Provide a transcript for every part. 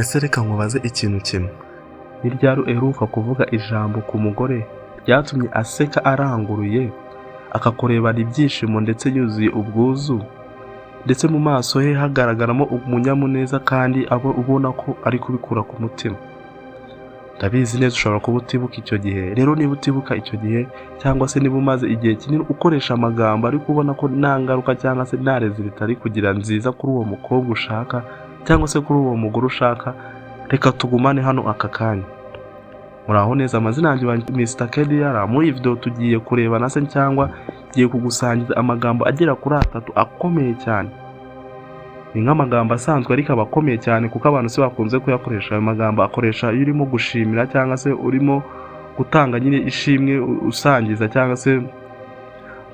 Ese reka nkubaze ikintu kimwe, ni ryari uheruka kuvuga ijambo ku mugore ryatumye aseka aranguruye, akakurebana ibyishimo ndetse yuzuye ubwuzu, ndetse mu maso he hagaragaramo umunyamuneza kandi aba ubona ko ari kubikura ku mutima? Ndabizi neza ushobora kuba utibuka icyo gihe. Rero niba utibuka icyo gihe, cyangwa se niba umaze igihe kinini ukoresha amagambo ariko ubona ko nta ngaruka cyangwa se nta résultat ari kugira nziza kuri uwo mukobwa ushaka cyangwa se kuri uwo mugore ushaka, reka tugumane hano aka kanya. Muraho neza, amazina yanjye ba Mr KDR. Muri iyi video tugiye kurebana se cyangwa ngiye kugusangiza amagambo agera kuri atatu akomeye cyane. Ni nk'amagambo asanzwe ariko aba akomeye cyane kuko abantu si bakunze kuyakoresha. Ayo magambo akoresha iyo urimo gushimira cyangwa se urimo gutanga nyine ishimwe, usangiza cyangwa se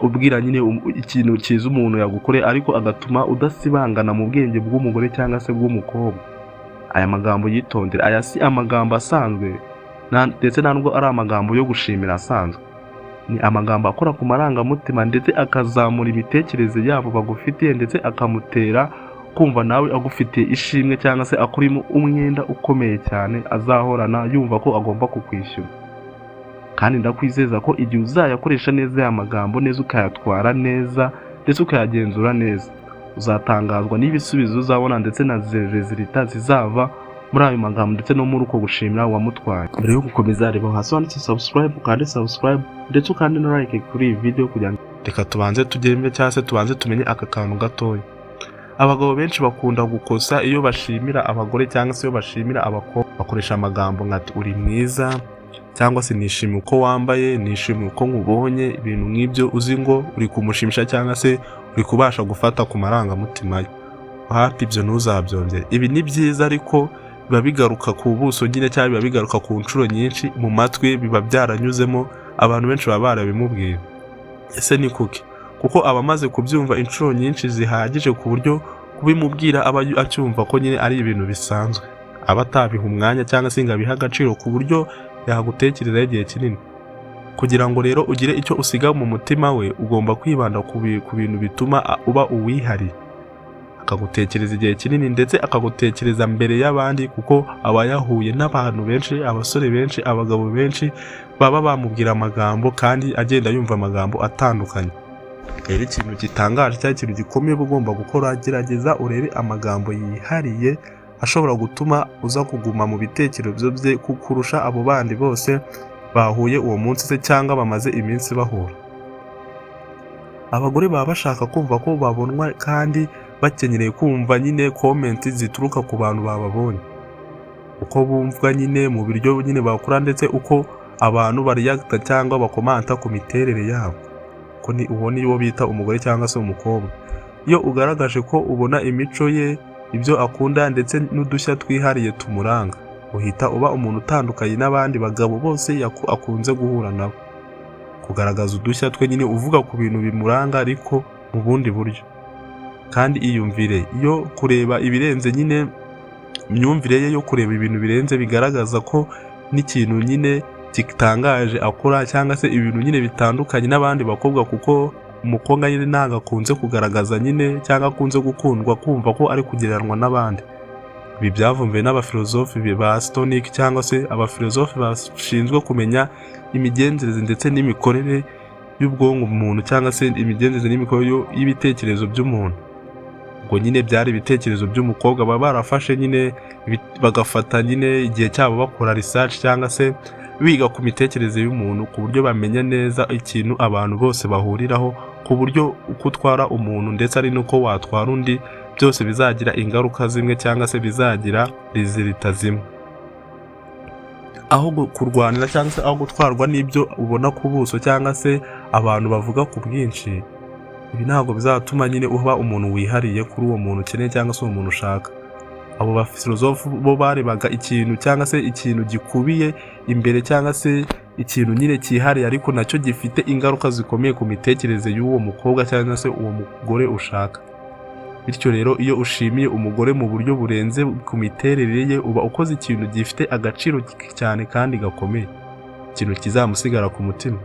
ubwira nyine ikintu cyiza umuntu yagukoreye, ariko agatuma udasibangana mu bwenge bw'umugore cyangwa se bw'umukobwa. Aya magambo yitondere, aya si amagambo asanzwe ndetse nta nubwo ari amagambo yo gushimira asanzwe. Ni amagambo akora ku marangamutima ndetse akazamura imitekerereze yabo bagufitiye, ndetse akamutera kumva nawe agufitiye ishimwe cyangwa se akurimo umwenda ukomeye cyane azahorana yumva ko agomba kukwishyura. Kandi ndakwizeza ko igihe uzayakoresha neza aya magambo neza, ukayatwara neza ndetse ukayagenzura neza, uzatangazwa n'ibisubizo uzabona ndetse na résultat zizava muri ayo magambo ndetse no muri uko gushimira wamutwaye. Mbere yo gukomeza, reba hasi wanditse subscribe, ukande subscribe ndetse ukande na like kuri iyi video kugira ngo reka tubanze tugende cyangwa se tubanze tumenye aka kantu gatoya. Abagabo benshi bakunda gukosa iyo bashimira abagore cyangwa se iyo bashimira abakobwa, bakoresha amagambo nka ati "Uri mwiza" cyangwa se "Nishimiye uko wambaye", "Nishimiye uko nkubonye", ibintu nk'ibyo, uzi ngo uri kumushimisha cyangwa se uri kubasha gufata ku marangamutima ye. Hafi ibyo ntuzabyongere. Ibi ni byiza ariko biba bigaruka ku buso nyine cyangwa biba bigaruka ku nshuro nyinshi mu matwi, biba byaranyuzemo, abantu benshi baba barabimubwiye. Ese ni kuki? Kuko aba amaze kubyumva inshuro nyinshi zihagije ku buryo kubimubwira aba acyumva ko nyine ari ibintu bisanzwe, aba atabiha umwanya cyangwa se ngo abihe agaciro ku buryo yagutekerezaho igihe kinini. Kugira ngo rero ugire icyo usiga mu mutima we, ugomba kwibanda ku bintu bituma uba uwihariye, akagutekereza igihe kinini ndetse akagutekereza mbere y'abandi, kuko aba yahuye n'abantu benshi, abasore benshi, abagabo benshi baba bamubwira amagambo kandi agenda yumva amagambo atandukanye. Rero ikintu gitangaje cyangwa ikintu gikomeye uba ugomba gukora, gerageza urebe amagambo yihariye ashobora gutuma uza kuguma mu bitekerezo bye kurusha abo bandi bose bahuye uwo munsi se cyangwa bamaze iminsi bahura. Abagore baba bashaka kumva ko babonwa kandi bakenyereye kumva nyine comment zituruka ku bantu bababonye, uko bumvwa nyine mu biryo nyine bakora, ndetse uko abantu bariyagita cyangwa bakomanta ku miterere yabo, ko ni uwo niwo bita umugore cyangwa se umukobwa. Iyo ugaragaje ko ubona imico ye, ibyo akunda ndetse n'udushya twihariye tumuranga, uhita uba umuntu utandukanye n'abandi bagabo bose akunze guhura nabo. Kugaragaza udushya twe nyine, uvuga ku bintu bimuranga ariko mu bundi buryo, kandi iyumvire yo kureba ibirenze nyine, imyumvire ye yo kureba ibintu birenze bigaragaza ko n'ikintu nyine gitangaje akora cyangwa se ibintu nyine bitandukanye n'abandi bakobwa, kuko umukobwa nyine ntabwo akunze kugaragaza nyine cyangwa akunze gukundwa kumva ko ari kugereranywa n'abandi. Ibi byavumbuwe n'abafilozofi ba Stoic cyangwa se abafilozofi bashinzwe kumenya imigenzereze ndetse n'imikorere y'ubwonko muntu cyangwa se imigenzereze n'imikorere y'ibitekerezo by'umuntu. Ubwo nyine byari ibitekerezo by'umukobwa baba barafashe nyine, bagafata nyine igihe cyabo bakora research cyangwa se biga ku mitekerereze y'umuntu, ku buryo bamenya neza ikintu abantu bose bahuriraho, ku buryo uko utwara umuntu ndetse ari n'uko watwara undi byose bizagira ingaruka zimwe cyangwa se bizagira résultat zimwe. Aho kurwanira cyangwa se aho gutwarwa n'ibyo ubona ku buso cyangwa se abantu bavuga ku bwinshi, ibi ntabwo bizatuma nyine uba umuntu wihariye kuri uwo muntu ukeneye cyangwa se uwo muntu ushaka. Abo bafilozofu bo barebaga ikintu cyangwa se ikintu gikubiye imbere cyangwa se ikintu nyine cyihariye ariko nacyo gifite ingaruka zikomeye ku mitekerereze y'uwo mukobwa cyangwa se uwo mugore ushaka. Bityo rero, iyo ushimiye umugore mu buryo burenze ku miterere ye, uba ukoze ikintu gifite agaciro cyane kandi gakomeye, ikintu kizamusigara ku mutima.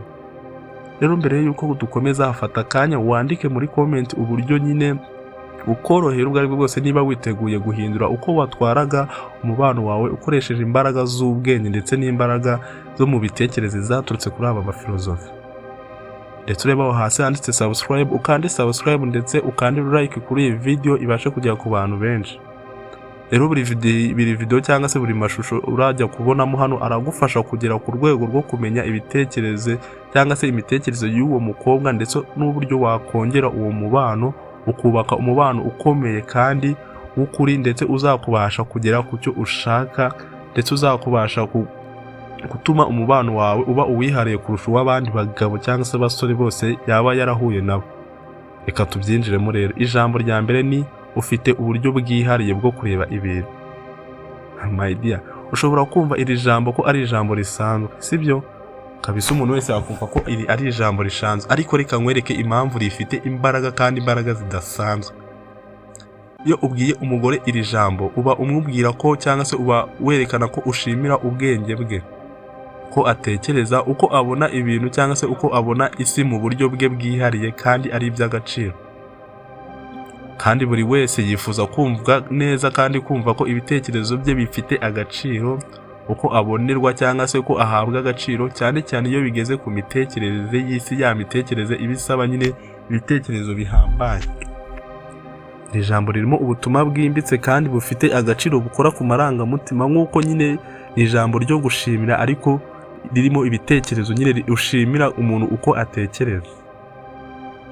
Rero mbere y'uko dukomeza, fata akanya wandike muri comment uburyo nyine Bukorohera ubwo aribwo bwose niba witeguye guhindura uko watwaraga umubano wawe ukoresheje imbaraga z'ubwenge ndetse n'imbaraga zo mu bitekerezo zaturutse kuri aba bafilozofi. Ndetse ureba aho hasi handitse subscribe, ukande subscribe ndetse ukande like kuri iyi video ibashe kugera ku bantu benshi. Rero buri video cyangwa se buri mashusho urajya kubonamo hano aragufasha kugera ku rwego rwo kumenya ibitekerezo cyangwa se imitekerereze y'uwo mukobwa, ndetse n'uburyo wakongera uwo mubano, ukubaka umubano ukomeye kandi w'ukuri, ndetse uzakubasha kugera ku cyo ushaka, ndetse uzakubasha gutuma umubano wawe uba uwihariye kurusha uw'abandi bagabo cyangwa se abasore bose yaba yarahuye nabo. Reka tubyinjiremo rero. Ijambo rya mbere ni: "Ufite uburyo bwihariye bwo kureba ibintu." My dear, ushobora kumva iri jambo ko ari ijambo risanzwe, sibyo? Kabisa, umuntu wese yakumva ko iri ari ijambo risanzwe, ariko reka nkwereke impamvu rifite imbaraga kandi imbaraga zidasanzwe. Iyo ubwiye umugore iri jambo, uba umubwira ko cyangwa se uba werekana ko ushimira ubwenge bwe, ko atekereza, uko abona ibintu cyangwa se uko abona isi mu buryo bwe bwihariye kandi ari iby'agaciro. Kandi buri wese yifuza kumvwa neza kandi kumva ko ibitekerezo bye bifite agaciro, uko abonerwa cyangwa se ko ahabwa agaciro, cyane cyane iyo bigeze ku mitekerereze y'isi, ya mitekerereze iba isaba nyine ibitekerezo bihambaye. Iri jambo ririmo ubutumwa bwimbitse kandi bufite agaciro, bukora ku marangamutima, nk'uko nyine ni ijambo ryo gushimira, ariko ririmo ibitekerezo nyine ushimira umuntu uko atekereza.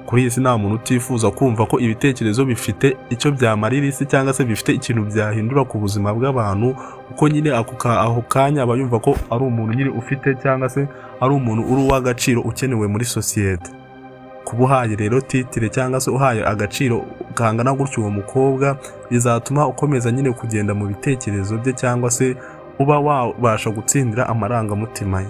Kuri iyi si nta muntu utifuza kumva ko ibitekerezo bifite icyo byamarira isi cyangwa se bifite ikintu byahindura ku buzima bw'abantu, kuko nyine ako kanya aba yumva ko ari umuntu nyine ufite cyangwa se ari umuntu uri uw'agaciro, ukenewe muri sosiyete. Kuba uhaye rero title cyangwa se uhaye agaciro kangana gutyo uwo mukobwa, bizatuma ukomeza nyine kugenda mu bitekerezo bye cyangwa se uba wabasha gutsindira amarangamutima ye.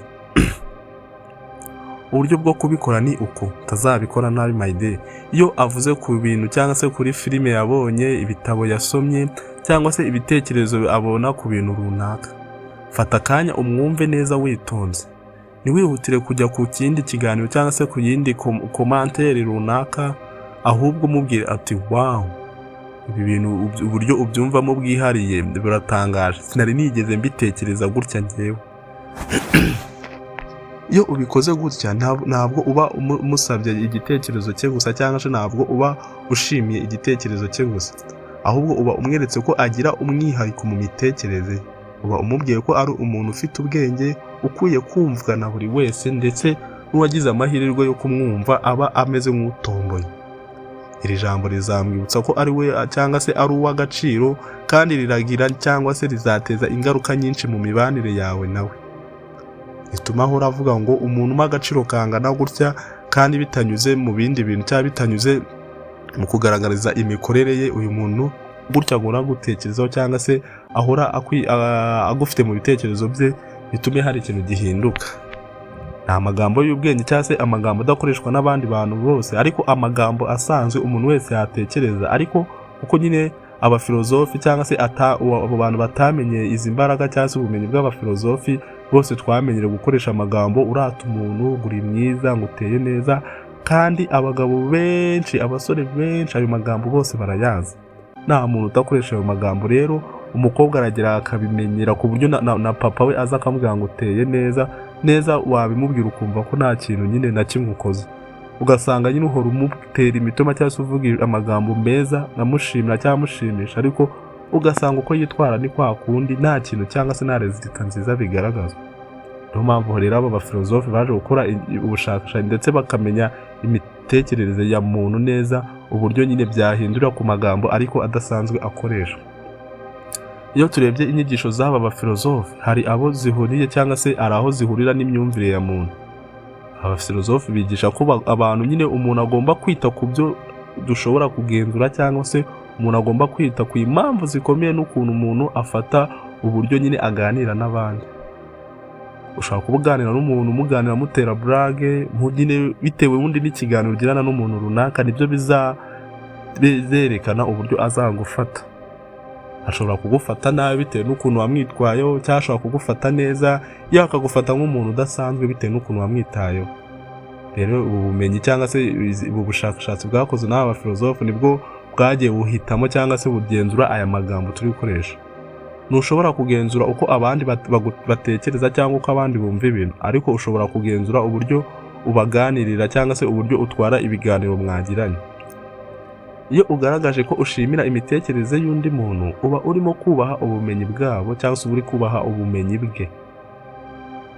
Uburyo bwo kubikora ni uku, utazabikora nabi, my dear. Iyo avuze ku bintu cyangwa se kuri filime yabonye, ibitabo yasomye cyangwa se ibitekerezo abona ku bintu runaka, fata akanya umwumve neza witonze. Ntiwihutire kujya ku kindi kiganiro cyangwa se ku yindi commentaire runaka, ahubwo umubwire ati: "Wow, ibi bintu uburyo ubyumvamo bwihariye buratangaje, sinari nigeze mbitekereza gutya njyewe." Iyo ubikoze gutya, ntabwo uba umusabye igitekerezo cye gusa cyangwa se ntabwo uba ushimiye igitekerezo cye gusa, ahubwo uba umweretse ko agira umwihariko mu mitekerereze ye. Uba umubwiye ko ari umuntu ufite ubwenge, ukwiye kumvwa na buri wese, ndetse n'uwagize amahirwe yo kumwumva aba ameze nk'utomboye. Iri jambo rizamwibutsa ko ari we cyangwa se ari uw'agaciro, kandi riragira cyangwa se rizateza ingaruka nyinshi mu mibanire yawe nawe. Rituma ahora avuga ngo: "Umuntu umpa agaciro kangana gutya kandi bitanyuze mu bindi bintu cyangwa bitanyuze mu kugaragariza imikorere ye, uyu muntu gutya agomba gutekerezaho cyangwa se ahora agufite mu bitekerezo bye, bitume hari ikintu gihinduka." Ni amagambo y'ubwenge cyangwa se amagambo adakoreshwa n'abandi bantu bose, ariko amagambo asanzwe umuntu wese yatekereza, ariko kuko nyine abafilozofi cyangwa se abo bantu batamenye izi mbaraga cyangwa se ubumenyi bw'abafilozofi bose, twamenyere gukoresha amagambo urata umuntu ngo uri mwiza, ngo uteye neza. Kandi abagabo benshi, abasore benshi, ayo magambo bose barayazi, nta muntu udakoresha ayo magambo. Rero umukobwa aragera akabimenyera ku buryo na papa we aza akamubwira ngo uteye neza neza, wabimubwira ukumva ko nta kintu nyine na kimwe ukoze. Ugasanga nyine uhora umutera imitoma cyangwa se uvuga amagambo meza amushimira cyangwa amushimisha, ariko ugasanga uko yitwara ni kwa kundi, nta kintu cyangwa se nta résultat nziza bigaragaza. Niyo mpamvu rero aba bafilozofe baje gukora ubushakashatsi ndetse bakamenya imitekerereze ya muntu neza, uburyo nyine byahindura ku magambo ariko adasanzwe akoreshwa. Iyo turebye inyigisho z'aba bafilozofe, hari abo zihuriye cyangwa se hari aho zihurira n'imyumvire ya muntu. Abafilozofe bigisha ko abantu nyine umuntu agomba kwita ku byo dushobora kugenzura, cyangwa se umuntu agomba kwita ku impamvu zikomeye n'ukuntu umuntu afata uburyo nyine aganira n'abandi. Ushobora kuba uganira n'umuntu, muganira mutera blague nyine, bitewe ubundi n'ikiganiro ugirana n'umuntu runaka, nibyo bizerekana uburyo azagufata. Ashobora kugufata nabi bitewe n'ukuntu wamwitwayeho, cyangwa ashobora kugufata neza, yewe akagufata nk'umuntu udasanzwe bitewe n'ukuntu wamwitayeho. Rero ubu bumenyi cyangwa se ubu bushakashatsi bwakozwe n'aba bafilozofe nibwo bwagiye buhitamo cyangwa se bugenzura aya magambo turi gukoresha. Ntushobora kugenzura uko abandi batekereza cyangwa uko abandi bumva ibintu, ariko ushobora kugenzura uburyo ubaganirira cyangwa se uburyo utwara ibiganiro mwagiranye. Iyo ugaragaje ko ushimira imitekerereze y'undi muntu, uba urimo kubaha ubumenyi bwabo cyangwa se uba uri kubaha ubumenyi bwe.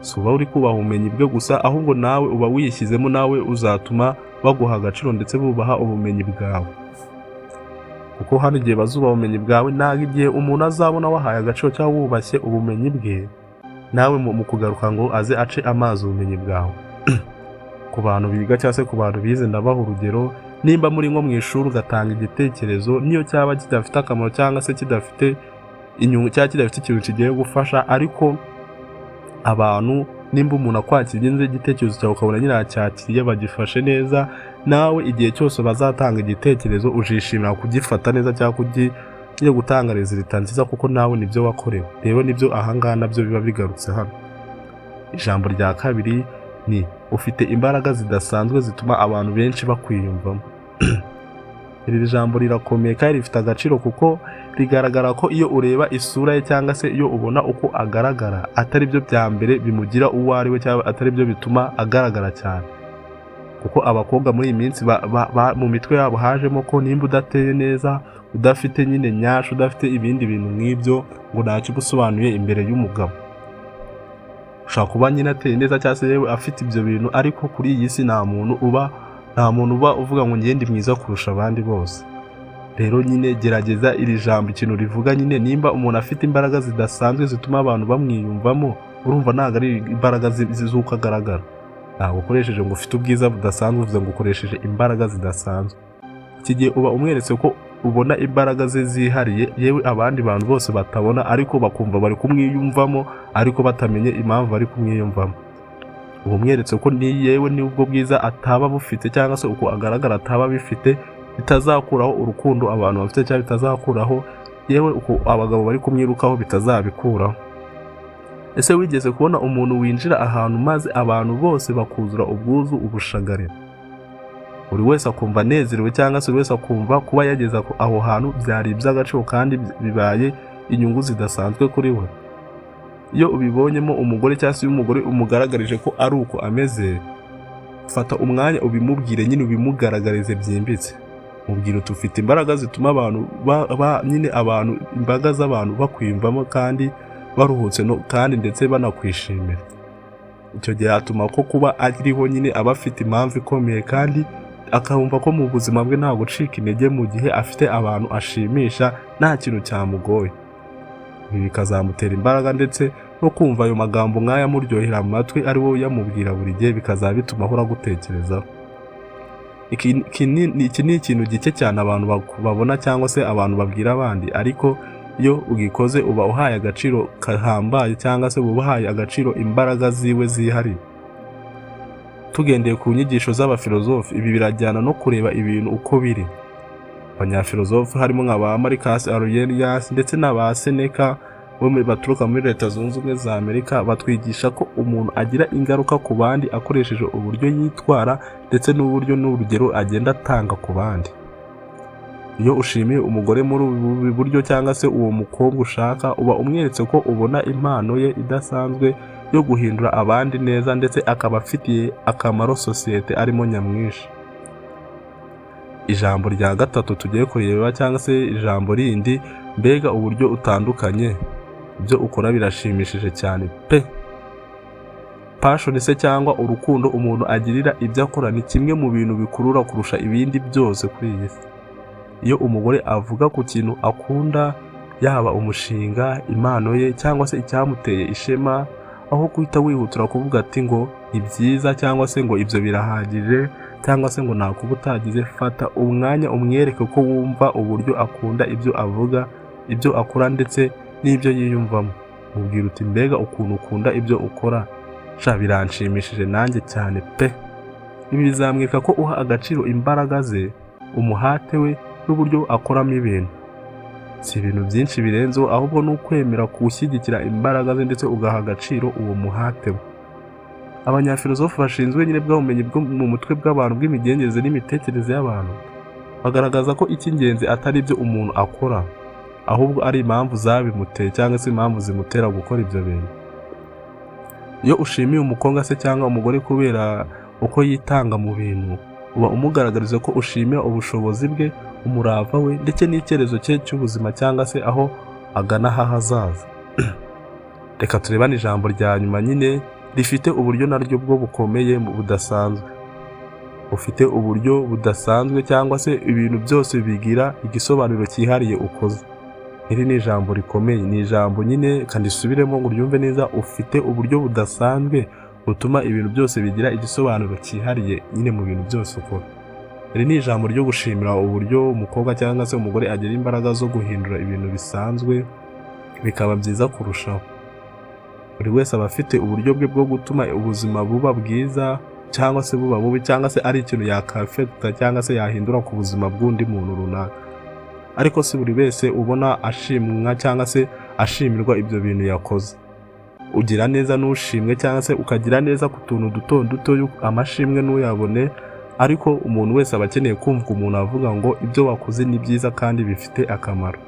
Si uba uri kubaha ubumenyi bwe gusa, ahubwo nawe uba wishyizemo, nawe uzatuma baguha agaciro ndetse bubaha ubumenyi bwawe. Kuko hano igihe bazubaha ubumenyi bwawe, ntabwo igihe umuntu azabona wahaye agaciro cyangwa wubashye ubumenyi bwe, nawe mu kugaruka ngo aze ace amazi ubumenyi bwawe. Ku bantu biga cyangwa se ku bantu bize, ndabaha urugero: nimba muri nko mu ishuri ugatanga igitekerezo, niyo cyaba kidafite akamaro cyangwa se kidafite inyungu cyangwa kidafite ikintu kigiye gufasha, ariko abantu, nimba umuntu akwakiriye neza igitekerezo cyawe, ukabona nyine aracyakiriye, bagifashe neza, nawe igihe cyose bazatanga igitekerezo uzishimira kugifata neza cyangwa kugiye gutanga résultat nziza, kuko nawe nibyo wakorewe. Rero nibyo ahangaha nabyo biba bigarutse hano. Ijambo rya kabiri ni: "Ufite imbaraga zidasanzwe zituma abantu benshi bakwiyumvamo." Iri jambo rirakomeye kandi rifite agaciro, kuko rigaragara ko iyo ureba isura ye cyangwa se iyo ubona uko agaragara atari byo bya mbere bimugira uwo ari we, cyangwa atari byo bituma agaragara cyane. Kuko abakobwa muri iyi minsi mu mitwe yabo hajemo ko nimba udateye neza, udafite nyine nyashu, udafite ibindi bintu nk'ibyo, ngo ntacyo uba usobanuye imbere y'umugabo. Ushobora kuba nyine ateye neza cyangwa se yewe afite ibyo bintu, ariko kuri iyi si nta muntu uba uvuga ngo ngende mwiza kurusha abandi bose. Rero nyine gerageza iri jambo ikintu rivuga nyine: nimba umuntu afite imbaraga zidasanzwe zituma abantu bamwiyumvamo, urumva ntabwo ari imbaraga z'uko agaragara. Ntabwo ukoresheje ngo ufite ubwiza budasanzwe, uvuze ngo ukoresheje imbaraga zidasanzwe. Iki gihe uba umweretse ko ubona imbaraga ze zihariye, yewe abandi bantu bose batabona, ariko bakumva bari kumwiyumvamo, ariko batamenye impamvu bari kumwiyumvamo. Uba umweretse ko ni yewe n'ubwo bwiza ataba bufite cyangwa se uko agaragara ataba abifite, bitazakuraho urukundo abantu bafite, cyangwa bitazakuraho yewe uko abagabo bari kumwirukaho, bitazabikuraho. Ese wigeze kubona umuntu winjira ahantu maze abantu bose bakuzura ubwuzu, ubushagarira, buri wese akumva anezerewe, cyangwa se buri wese akumva kuba yageze aho hantu byari iby'agaciro kandi bibaye inyungu zidasanzwe kuri we? Iyo ubibonyemo umugore, cyangwa se iyo umugore umugaragarije ko ari uko ameze, fata umwanya ubimubwire nyine, ubimugaragarize byimbitse. Mubwire uti: "Ufite imbaraga zituma abantu nyine abantu, imbaga z'abantu bakwiyumvamo kandi baruhutse no, kandi ndetse banakwishimira." Icyo gihe atuma ko kuba ariho nyine aba afite impamvu ikomeye, kandi akumva ko mu buzima bwe nta gucika intege mu gihe afite abantu ashimisha, nta kintu cyamugoye. Ibi bikazamutera imbaraga, ndetse no kumva ayo magambo nk'aya amuryohera amatwi ari wowe uyamubwira buri gihe, bikazaba bituma ahora agutekerezaho. Iki ni ikintu gike cyane abantu babona cyangwa se abantu babwira abandi, ariko iyo ugikoze uba uhaye agaciro gahambaye, cyangwa se uba uhaye agaciro imbaraga ziwe zihariye. Tugendeye ku nyigisho z'abafilozofi, ibi birajyana no kureba ibintu uko biri. Abanyafilozofi harimo nka ba Marcus Aurelius ndetse na ba Seneca bo baturuka muri Leta Zunze Ubumwe za Amerika, batwigisha ko umuntu agira ingaruka ku bandi akoresheje uburyo yitwara ndetse n'uburyo n'urugero agenda atanga ku bandi. Iyo ushimiye umugore muri ubu buryo, cyangwa se uwo mukobwa ushaka, uba umweretse ko ubona impano ye idasanzwe yo guhindura abandi neza, ndetse akaba afitiye akamaro sosiyete arimo nyamwinshi. Ijambo rya gatatu tugiye kureba, cyangwa se ijambo rindi: "Mbega uburyo utandukanye! Ibyo ukora birashimishije cyane pe!" Passion se cyangwa urukundo umuntu agirira ibyo akora ni kimwe mu bintu bikurura kurusha ibindi byose kuri iyi si. Iyo umugore avuga ku kintu akunda, yaba umushinga, impano ye cyangwa se icyamuteye ishema, aho guhita wihutira kuvuga ati ngo ni byiza, cyangwa se ngo ibyo birahagije, cyangwa se ngo ntakuba utagize, fata umwanya umwereke ko wumva uburyo akunda ibyo avuga, ibyo akora ndetse n'ibyo yiyumvamo. Mubwira uti: "Mbega ukuntu ukunda ibyo ukora sha, biranshimishije nanjye cyane pe!" Ibi bizamwereka ko uha agaciro imbaraga ze, umuhate we n'uburyo akoramo ibintu. Si ibintu byinshi birenzeho, ahubwo ni ukwemera gushyigikira imbaraga ze ndetse ugaha agaciro uwo muhate we. Abanyafilozofu bashinzwe nyine bwa bumenyi bwo mu mutwe bw'abantu, bw'imigenzereze n'imitekerereze y'abantu. Bagaragaza ko icy'ingenzi atari ibyo umuntu akora, ahubwo ari impamvu zabimuteye cyangwa se impamvu zimutera gukora ibyo bintu. Iyo ushimiye umukobwa se cyangwa umugore kubera uko yitanga mu bintu, uba umugaragariza ko ushimira ubushobozi bwe, umurava we ndetse n'icyerekezo cye cy'ubuzima cyangwa se aho agana h'ahazaza. Reka turebane ijambo rya nyuma nyine rifite uburyo naryo bwo bukomeye budasanzwe, ufite uburyo budasanzwe cyangwa se ibintu byose bigira igisobanuro cyihariye ukoze. Iri ni ijambo rikomeye, ni ijambo nyine kandi isubiremo ngo uryumve neza: ufite uburyo budasanzwe butuma ibintu byose bigira igisobanuro cyihariye nyine mu bintu byose ukora. Iri ni ijambo ryo gushimira uburyo umukobwa cyangwa se umugore agira imbaraga zo guhindura ibintu bisanzwe bikaba byiza kurushaho. Buri wese aba afite uburyo bwe bwo gutuma ubuzima buba bwiza cyangwa se buba bubi, cyangwa se ari ikintu yakafekita cyangwa se yahindura ku buzima bw'undi muntu runaka, ariko si buri wese ubona ashimwa cyangwa se ashimirwa ibyo bintu yakoze. Ugira neza ntushimwe, cyangwa se ukagira neza ku tuntu duto duto, amashimwe ntuyabone, ariko umuntu wese aba akeneye kumva umuntu avuga ngo ibyo wakoze ni byiza kandi bifite akamaro.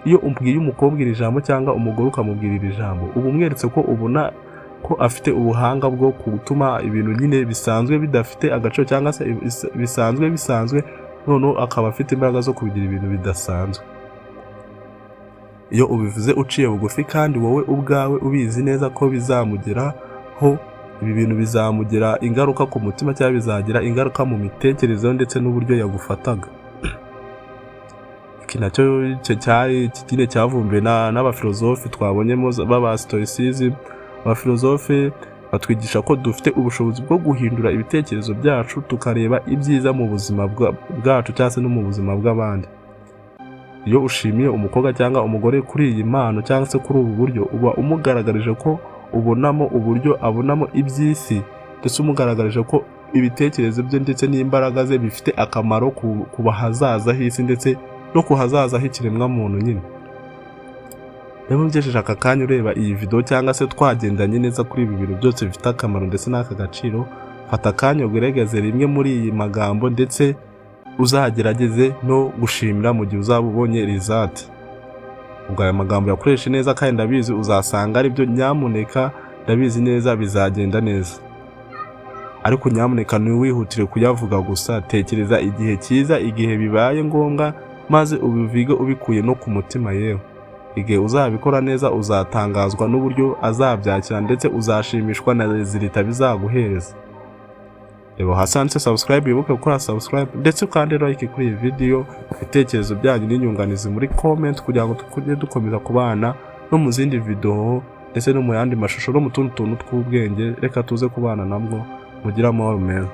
Iyo ubwiye umukobwa iri jambo cyangwa umugore ukamubwira iri jambo, uba umweretse ko ubona ko afite ubuhanga bwo gutuma ibintu nyine bisanzwe bidafite agaciro cyangwa se bisanzwe bisanzwe, noneho akaba afite imbaraga zo kubigira ibintu bidasanzwe. Iyo ubivuze uciye bugufi kandi wowe ubwawe ubizi neza ko bizamugeraho, ibi bintu bizamugira ingaruka ku mutima cyangwa bizagira ingaruka mu mitekerereze ndetse n'uburyo yagufataga. Iki nacyo cyari nyine cyavumbuwe n'abafilozofe twabonyemo b'aba stoicism. Abafilozofe batwigisha ko dufite ubushobozi bwo guhindura ibitekerezo byacu, tukareba ibyiza mu buzima bwacu cyangwa se no mu buzima bw'abandi. Iyo ushimiye umukobwa cyangwa umugore kuri iyi mpano cyangwa se kuri ubu buryo, uba umugaragarije ko ubonamo uburyo abonamo iby'isi, ndetse umugaragarije ko ibitekerezo bye ndetse n'imbaraga ze bifite akamaro ku hazaza h'isi ndetse no ku hazaza h'ikiremwamuntu nyine. Rero ngejeje aka kanya ureba iyi video cyangwa se twagendanye neza kuri ibi bintu byose bifite akamaro ndetse n'aka gaciro, fata akanya ugerageze rimwe muri iyi magambo, ndetse uzagerageze no gushimira mu gihe uzaba ubonye result. Ubwo aya magambo yakoreshe neza, kandi ndabizi uzasanga aribyo. Nyamuneka, ndabizi neza bizagenda neza, ariko nyamuneka ntiwihutire kuyavuga gusa. Tekereza igihe cyiza, igihe bibaye ngombwa, maze ubivige ubikuye no ku mutima. Yewe, igihe uzabikora neza uzatangazwa n'uburyo azabyakira, ndetse uzashimishwa na résultat bizaguhereza. Reba hasi handitse subscribe, wibuke gukora subscribe ndetse ukande like kuri iyi video. Ibitekerezo byanyu n'inyunganizi muri comment, kugira ngo tujye dukomeza kubana no mu zindi video ndetse no mu yandi mashusho no mu tundi tuntu tw'ubwenge. Reka tuze kubana nabwo. Mugire amahoro meza.